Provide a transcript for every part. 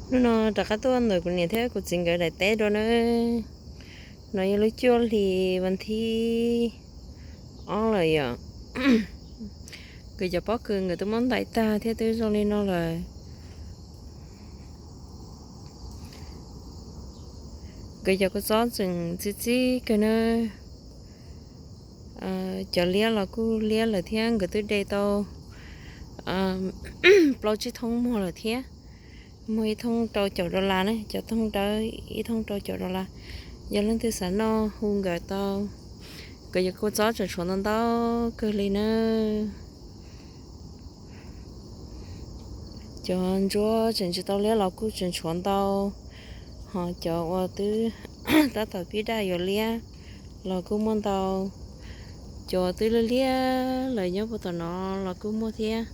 Hnub no rov qab tuaj ntawm kuv niam thiab kuv txiv nkawd daim teb dua na. No yog lub cuaj hli vas thib ob lawm yom. Nkawd cov pob kws nkawd twb muab ntais tag thiab twb zoo li no lawm. Nkawd cov kua txob tseem txi txib kawg na. Cov liab los kuj liab lawm thiab, nkawd twb de tau plaub tsib thoob muag lawm thiab. Muag ib thoob rau caum dollar na, cov thoob dawb ib thoob rau caum dollar. Yog leej twg xav noj hu nkawd tau. Nkawd cov kua txob tseem tshuav ntau ntau kawg li na. Cov ntsuab tseem tsis tau liab los kuj tseem tshuav ntau, ho cov uas twb tab tom pib daj yuav liab los kuj muaj ntau. Cov twb liab liab lawm nyob puag tom no los kuj muaj thiab.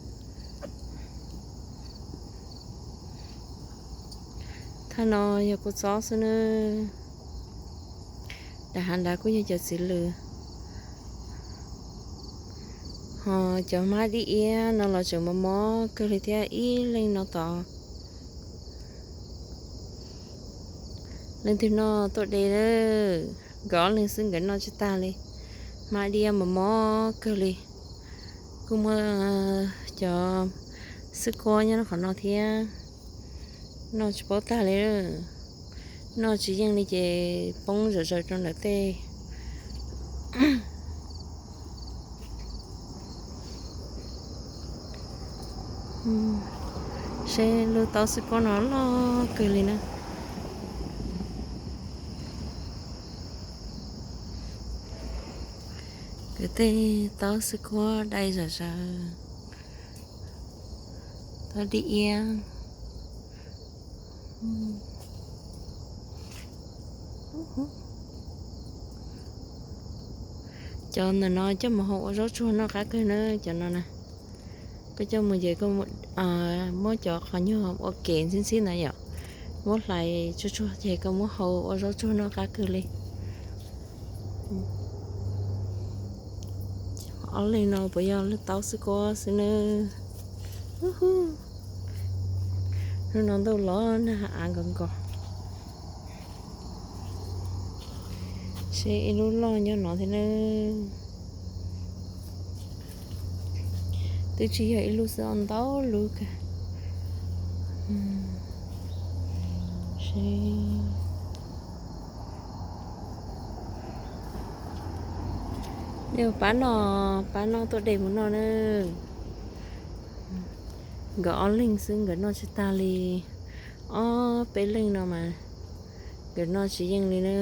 Thaj no yog kua txob xwb na. Dav hav nrad kuj yog cov txiv lws. Ho cov hmab dib iab no los tseem mos mos kawg li thiab ib leeg no tod. Leej twg noj tuaj de, nkawd ob leeg xwb nkawd noj tsis tag li. Hmab dib iab mos mos kawg li. Kuj muaj cov xwb kuab nyob qhov no thiab. Noj tsis paub tag li, noj tsis yeej li ces poob zom zaws rau ntawm tej. Seb lub taub xwb kuab no loj kawg li na. Kwv tej taub xwb kuab dai zom zaws. Taub dib iab. Cov ntawm no coj mus hau ua zaub tsuag noj qab kawg na, cov no na. Koj coj mus ces koj muab cov qhov nyuag ua kev ntxhib ntxhib ntawd yom, muab hlais tsuag tsuag ces koj muab hau ua zaub tsuag noj qab kawg li. Ob leeg no puas yog lub taub xwb kuab xwb na. Hnub no ntuj los nag av nkos nkos. Seb ib lub loj nyob no thiab na. Twb tsis yog ib lub xwb, ntau lub kawg. Pab no, pab no tuaj de mus noj na. Nkawd ob leeg xwb nkawd noj tsis tag li. Ob peb leeg no mas nkawd noj tsis yeej li na.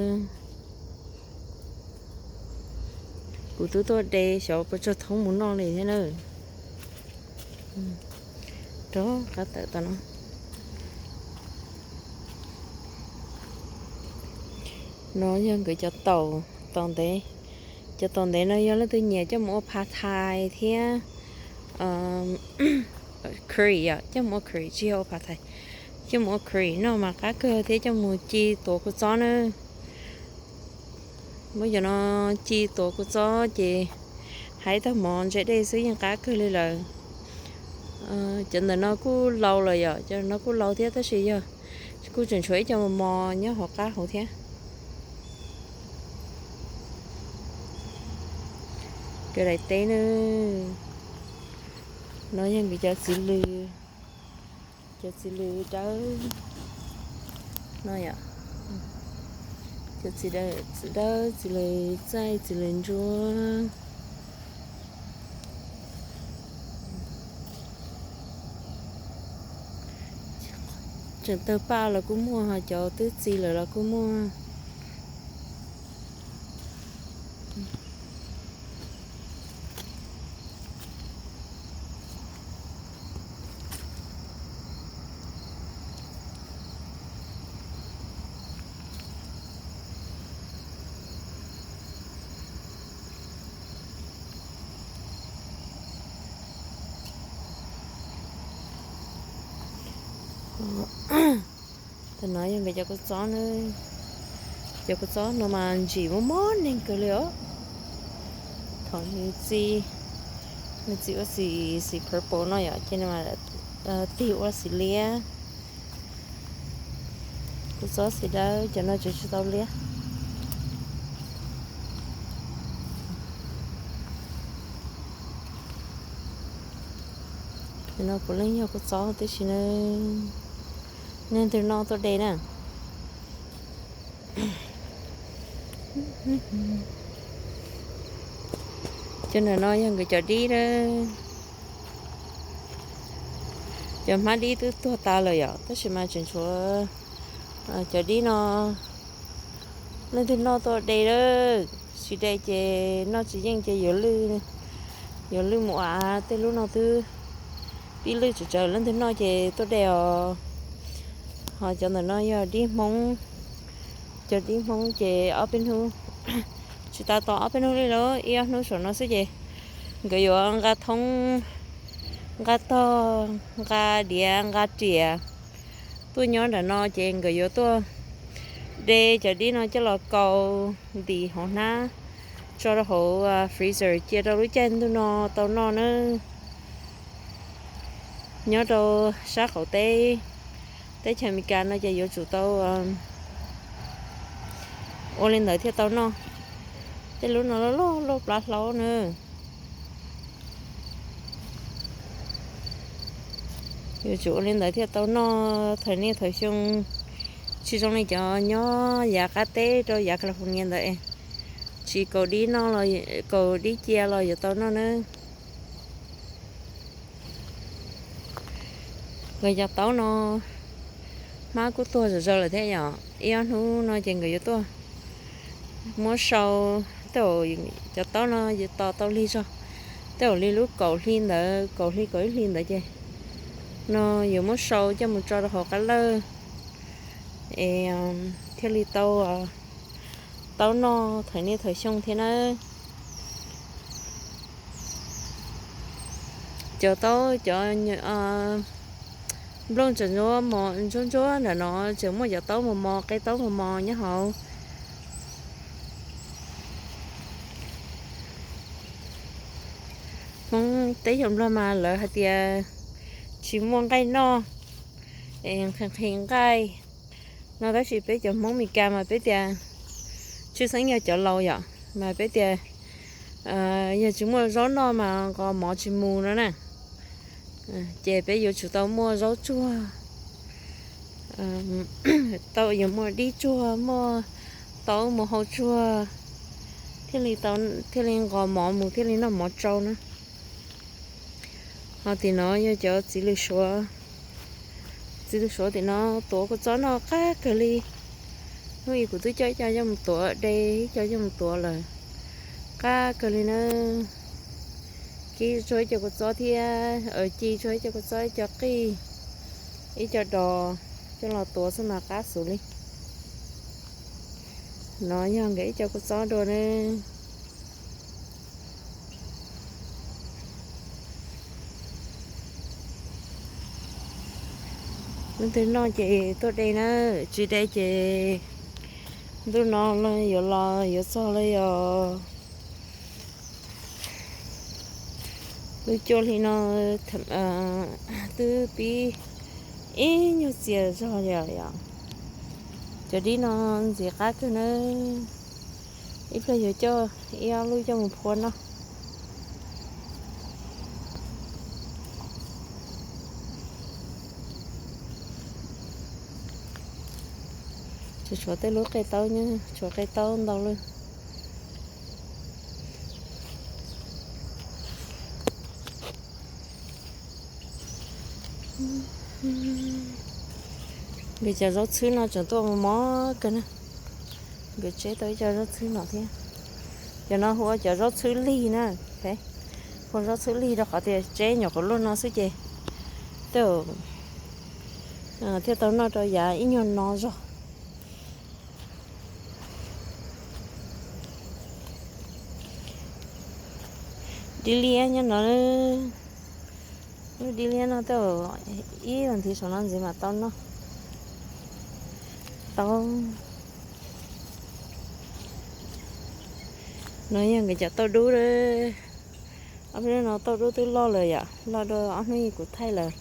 Kuv twb tuaj de xyov puas tsawg thoob mus noj li thiab na. Rov qab tawm tom no. No yog nkawd cov taum, taum ntev. Cov taum ntev no yog leej twg nyiam coj mus ua pad thai thiab curry yom, coj mus ua curry, tsis yog ua pad thai, coj mus ua curry noj mas qab kawg thiab coj mus ci tuav kua txob na. Muab cov no ci tuav kua txob ces hais tag mov ntse dej xwb yeej qab kawg li lawm. Cov ntawm no kuj laus lawm yom, cov no kuj laus thiab tab sis yog kuj tseem tshuav ib co mos mos nyob hauv qab hauv thiab. Cov daim teb na, no yog nkawd cov txiv lws, cov txiv lws dawb no yom, cov txiv lws dawb, txiv lws txaij, txiv lws ntsuab. Tseem tawg paj los kuj muaj, ho cov twb txi lawm los kuj muaj. Tam no yog nkawd cov kua txob na. Cov kua txob no mas ntsim muaj mob neeg kawg li os. Thaum nws txi, nws txi ua xim, xim purple no yom, ces nws mas tig ua xim liab. Kuv txob xim dawb cov no tseem tsis tau liab. Cov no puav leej yog kuv txob tib si na. Neeg twg noj tuaj de na. Cov ntawm no yog nkawd cov dib na. Cov hmab dib twb tuag tas lawm yom, tab sis mas tseem tshuav cov dib no. Leej twg noj tuaj de lawm, tsis de ces noj tsis yeej ces yuav lwj, yuav lwj mus av. Tej lub no twb pib lwj tsawv tsawv, leej twg noj ces tuaj de os. Ho cov ntawm no yog dib Hmoob. Cov dib Hmoob ces ob peb hnub, tsis tas tos ob peb hnub li lauj, ib ob hnub saum no xwb ces nkawd yuav nqa thoob, nqa tog, nqa diav, nqa riam tuaj nyob nram no ces nkawd yuav tuaj de cov dib no coj los kaus ntim hauv hnab, tso rau hauv freezer cia rau lub caij ntuj no tau noj nawb. Nyob rau sab qaum teb, teb chaws Amelikas no ces yuav tsum tau ua li ntawd thiaj tau noj. Tej lub no loj loj loj plab hlaub na. Yuav tsum ua li ntawd thiaj tau noj. Thaum niaj thaum xyoo tsis zoo li cov nyob yav qab teb rau yav California ntawd, tsis kaus dib noj, kaus dib cia los yuav tau noj nawb. Nkawd cov taub no hmab kuj tuag zom zaws lawm thiab yom, ib ob hnub no ces nkawd yuav tuaj muab sau. Tej zaum cov taub no yuav tos tau lig zog, tej zaum li lub kaum hli ntawd, kaum hli kaum ib hli ntawd ces no yuav muab sau coj mus tso rau hauv qab lawj es thiaj li tau taub noj thaum niaj thaum xyoo thiab nawb. Cov taub, cov nplooj tseem ntsuab ntsuab ntsuab ntsuab ntawm no tseem muaj cov taub mos mos, qe taub mos mos nyob hauv. Hmoob teb chaws Nplog mas lawv hais tias tsis muaj nqaij noj, es nqhis nqhis nqaij no, tab sis peb cov Hmoob Meskas mas peb tias, tshwj xeeb yog cov laus yom, mas peb tias yog tsis muaj zaub noj mas nqos mov tsis mus no na. Ces peb yuav tsum tau muaj zaub tsuag, tau yuav muaj dib tsuag, muaj taub mus hau tsuag, thiaj li tau, thiaj li nqos mov mus, thiaj li noj mov tsau na. Ho tim no yog cov txiv lws suav. Txiv lws suav tim no tuav kua txob noj qab kawg li. Hnub ib kuv twb coj ib co coj mus tuav de, ib co coj mus tuav lawm. Qab kawg li na. Ci tsuag ib co kua txob thiab, ci tsuag ib co kua txob, ib co qij, ib co dos, coj los tuav xwb mas qab xus li. No yog nkawd ib co kua txob dua na. Leej twg noj ces tuaj de na, tsis de ces ntuj no los yuav los yuav txog los yog lub cuaj hli no twb pib ib nyuag txias zog li yom. Cov dib no ntxim qab kawg na. Ib pliag yuav coj ib ob lub coj mus phua noj. Tsuas tshuav tej lub qe taub, tshuav qe taub ntau lawm. Nkawd cov zaub txhwb no tseem tuaj mos mos kawg na. Nkawd tseb tau ib co zaub txhwb no thiab. Cov no hu ua cov zaub txhwb lig na. Hu zaub txhwb lig rau qhov tias tseb nyuam qhuav luaj no xwb ces tej zaum thiaj tau noj rau yav ib nyuag no zog. Dib liab nyob no, lub dib liab no tej zaum ib vas thiv saum no ntxiv mam tau noj. Tau. No yog nkawd cov tauj dub. Ob peb hnub no tauj dub twb loj lawm yom, loj dua ob hnub kuv thaij lawm.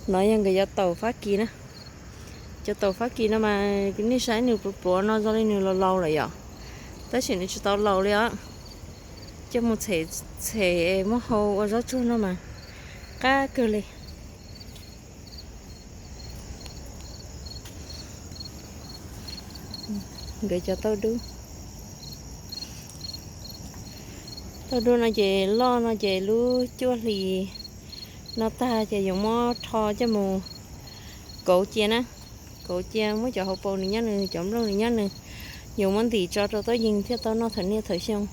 No yog nkawd cov taum Fab Kis na. Cov taum Fab Kis no mas nej saib nws pluav pluav no zoo li nws laus laus lawm yom, tab sis nws tsis tau laus li os. Coj mus txhem, txhem muab hau ua zaub tsuag no mas qab kawg li. Nkawd cov tauj dub, tauj dub no ces loj no ces lub cuaj hlis no tag ces yuav muab rho coj mus kauv cia na. Kauv cia muab cov hauv paus nws nyob nws, cov nplooj nws nyob nws, yuav muab ntim tso rau tuab yees thiaj tau noj thaum niaj thaum xyoo.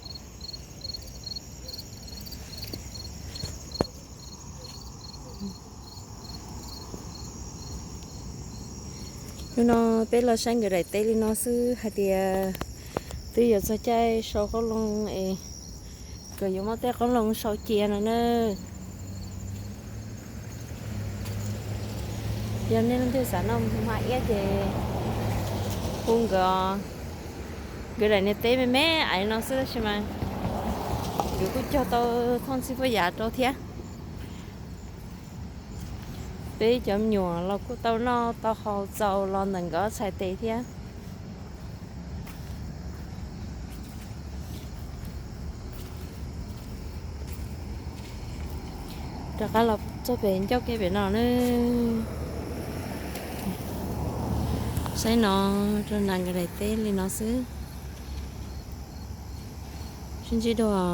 Hnub no peb los saib nkawd daim teb li no xwb hais tias twb yuav txog caij sau qoob loo es nkawd yuav muab tej qoob loo sau cia no na. Yog nej leej twg xav noj hma iab ces hu nkawd. Nkawd daim niag teb me me ais no xwb tab sis mas nkawd kuj cog tau thooj txhij puab yav rau thiab. Peb cov me nyuam los kuj tau noj tau haus txaus los ntawm nkawd ob txhais tes thiab. Rov qab los txog pem ncauj kev pem no na. Saib no, rau nram nkawd daim teb li no xwb. Sib ntsib dua.